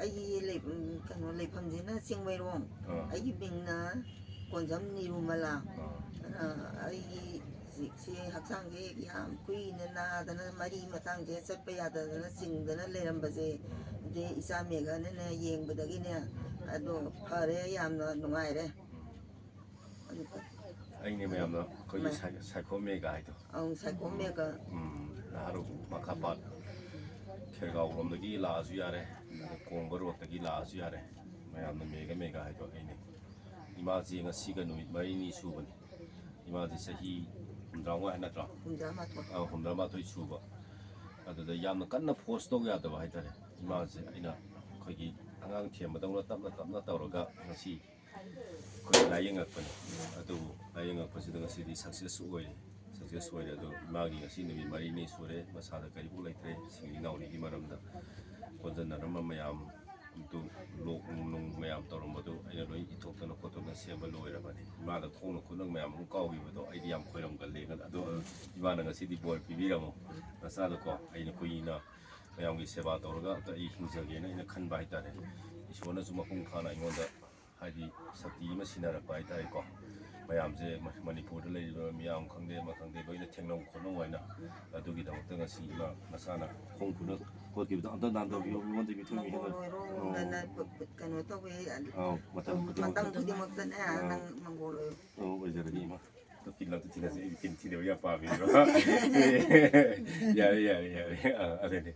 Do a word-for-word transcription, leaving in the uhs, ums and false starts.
ꯑꯩꯒꯤ ꯂꯩ-, ꯎꯝ, ꯀꯩꯅꯣ, ꯂꯩꯐꯝꯁꯤꯅ ꯆꯤꯡꯃꯩꯔꯣꯡ꯫ ꯑꯥ꯫ ꯑꯩꯒꯤ ꯃꯤꯡꯅ ꯀꯣꯟꯖꯝ ꯅꯤꯔꯨꯃꯂꯥ꯫ ꯑꯥ꯫ ꯑꯗꯨꯅ ꯑꯩꯒꯤ ꯍꯧꯖꯤꯛꯁꯦ ꯍꯛꯆꯥꯡꯁꯦ ꯌꯥꯝ ꯀꯨꯏꯅ ꯅꯥꯗꯅ, ꯃꯔꯤ ꯃꯇꯥꯡꯁꯦ ꯆꯠꯄ ꯌꯥꯗꯗꯅ ꯆꯤꯡꯗꯅ ꯂꯩꯔꯝꯕꯁꯦ, ꯎꯝ꯫ ꯏꯆꯥ ꯃꯦꯘꯅꯅꯦ ꯌꯦꯡꯕꯗꯒꯤꯅꯦ, ꯎꯝ꯫ ꯑꯗꯣ ꯐꯔꯦ, ꯌꯥꯝꯅ ꯅꯨꯡꯉꯥꯏꯔꯦ꯫ ꯎꯝ꯫ ꯑꯗꯨꯒ ꯑꯩꯅꯦ ꯃꯌꯥꯝꯅ ꯑꯩꯈꯣꯏꯒꯤ ꯃ- ꯁꯥꯏ-, ꯁꯥꯏꯈꯣꯝ ꯃꯦꯒꯥ ꯍꯥꯏꯗꯣ꯫ ꯑꯧ, ꯁꯥꯏꯈꯣꯝ ꯃꯦꯒꯥ꯫ ꯎꯝ, ꯅꯍꯥꯔꯣꯜ ꯃꯈꯥꯄꯥꯠ ꯈꯦꯔꯒꯥꯎ ꯂꯣꯝꯗꯒꯤ ꯂꯥꯛꯑꯁꯨ ꯌꯥꯔꯦ, ꯑꯗꯩ ꯀꯣꯡꯕ ꯔꯣꯗꯇꯒꯤ ꯂꯥꯛꯑꯁꯨ ꯌꯥꯔꯦ, ꯃꯌꯥꯝꯅ ꯃꯦꯒꯥ ꯃꯦꯒꯥ ꯍꯥꯏꯗꯣ ꯑꯩꯅꯦ꯫ ꯏꯃꯥꯁꯤ ꯉꯁꯤꯒ ꯅꯨꯃꯤꯠ ꯃꯔꯤꯅꯤ ꯁꯨꯕꯅꯤ꯫ ꯏꯃꯥꯁꯤ ꯆꯍꯤ ꯍꯨꯝꯗ꯭ꯔꯥꯃꯉꯥ ꯍꯥꯏ ꯅꯠꯇ꯭ꯔꯣ? ꯍꯨꯝꯗ꯭ꯔꯥꯃꯥꯊꯣꯏ꯫ ꯑ, ꯍꯨꯝꯗ꯭ꯔꯥꯃꯥꯊꯣꯏ ꯁꯨꯕ꯫ ꯑꯗꯨꯗ ꯌꯥꯝꯅ ꯀꯟꯅ ꯐꯣꯔꯁ ꯇꯧ ꯌꯥꯗꯕ ꯍꯥꯏꯇꯥꯔꯦ꯫ ꯏꯃꯥꯁꯦ ꯑꯩꯅ ꯑꯩꯈꯣꯏꯒꯤ ꯑꯉꯥꯡ ꯊꯦꯝꯕꯗꯧꯅ ꯇꯞꯅ ꯇꯞꯅ ꯇꯧꯔꯒ ꯉꯁꯤ ꯑꯩꯈꯣꯏ ꯂꯥꯏꯌꯦꯡꯉꯛꯄꯅꯤ꯫ ꯑꯗꯨꯕꯨ ꯂꯥꯏꯌꯦꯡꯉꯛꯄꯁꯤꯗ ꯉꯁꯤꯗꯤ ꯁꯛꯁꯦꯁ ꯑꯣꯏꯔꯦ꯫ ꯁꯛꯁꯦꯁ ꯑꯣꯏꯔꯦ꯫ ꯑꯗꯣ ꯏꯃꯥꯒꯤ ꯉꯁꯤ ꯅꯨꯃꯤꯠ ꯃꯔꯤꯅꯤ ꯁꯨꯔꯦ, ꯃꯁꯥꯗ ꯀꯔꯤꯐꯥꯎ ꯂꯩꯇ꯭ꯔꯦ꯫ ꯁꯤꯡꯂꯤ ꯅꯥꯎꯔꯤꯒꯤ ꯃꯔꯝꯗ ꯀꯣꯟꯖꯟꯅꯔꯝꯕ ꯃꯌꯥꯝ ꯑꯗꯨ, ꯂꯣꯛ ꯅꯨꯡ ꯃꯌꯥꯝ ꯇꯧꯔꯝꯕꯗꯨ ꯑꯩꯅ ꯂꯣꯏ ꯏꯊꯣꯛꯇꯅ ꯈꯣꯠꯇꯣꯛꯇꯅ ꯁꯦꯝꯕ ꯂꯣꯏꯔꯕꯅꯤ꯫ ꯏꯃꯥꯗ ꯈꯣꯡꯅ ꯈꯨꯠꯅ ꯃꯌꯥꯝ ꯑꯃ ꯀꯥꯎꯈꯤꯕꯗꯣ ꯑꯩꯗꯤ ꯌꯥꯝ ꯈꯣꯏꯔꯝꯒꯜꯂꯦ꯫ ꯑꯗꯣ ꯏꯃꯥꯅ ꯉꯁꯤꯗꯤ ꯕꯣꯔ ꯄꯤꯕꯤꯔꯝꯃꯣ ꯅꯆꯥꯗꯀꯣ꯫ ꯑꯩꯅ ꯀꯨꯏꯅ ꯃꯌꯥꯝꯒꯤ ꯁꯦꯕꯥ ꯇꯧꯔꯒ ꯑꯝꯇ ꯑꯩ ꯍꯤꯡꯖꯒꯦꯅ ꯑꯩꯅ ꯈꯟꯕ ꯍꯥꯏꯇꯥꯔꯦ꯫ ꯏꯁꯣꯔꯅꯁꯨ ꯃꯄꯨꯡ ꯐꯥꯅ ꯑꯩꯉꯣꯟꯗ ꯍꯥꯏꯗꯤ ꯁꯛꯇꯤ ꯑꯃ ꯁꯤꯟꯅꯔꯛꯄ ꯍꯥꯏꯇꯥꯔꯦꯀꯣ꯫ ꯃꯌꯥꯝꯁꯦ ꯃ-, ꯃꯅꯤꯄꯨꯔꯗ ꯂꯩꯔꯤꯕ ꯃꯤꯌꯥꯝ ꯈꯪꯗꯦ, ꯑꯃ ꯈꯪꯗꯦ, ꯂꯣꯏꯅ ꯊꯦꯡꯅꯧ ꯈꯣꯠꯅꯧ ꯍꯥꯏꯅ꯫ ꯑꯗꯨꯒꯤꯗꯃꯛꯇ ꯉꯁꯤ ꯏꯃꯥ ꯃꯁꯥꯅ ꯈꯣꯡ ꯈꯨꯠꯅ ꯍꯣꯠꯈꯤꯕꯗꯣ ꯑꯝꯇ ꯅꯥꯟꯊꯕꯤꯌꯣ, ꯃꯤꯉꯣꯟꯗꯒꯤ ꯊꯣꯏꯕꯤꯍꯜꯂꯣ꯫ ꯃꯪꯒꯣꯜ ꯑꯣꯏꯔꯣ, ꯑꯧ꯫ ꯅꯅ ꯀꯩꯅꯣ ꯇꯧꯋꯦ, ꯑꯧ, ꯃꯇꯝ ꯃꯇꯝ ꯈꯨꯗꯤꯡꯃꯛꯇ꯫ ꯈꯨꯗꯤꯡꯃꯛꯇꯅꯦ, ꯑꯧ꯫ ꯅꯪ ꯃꯪꯒꯣꯜ ꯑꯣꯏꯔꯣ꯫ ꯑꯧ, ꯑꯣꯏꯖꯔꯒꯦ ꯏꯃꯥ꯫ ꯅꯨꯄꯤ ꯂꯛꯇ ꯊꯤꯅꯁꯦ, ꯑꯩ ꯅꯨꯄꯤ ꯊꯤꯗꯕ ꯌꯥꯝ ꯄꯥꯝꯃꯦ꯫ ꯌꯥꯔꯦ, ꯌꯥꯔꯦ, ꯌꯥꯔꯦ꯫ ꯑꯥ, ꯑꯗꯨꯅꯦ꯫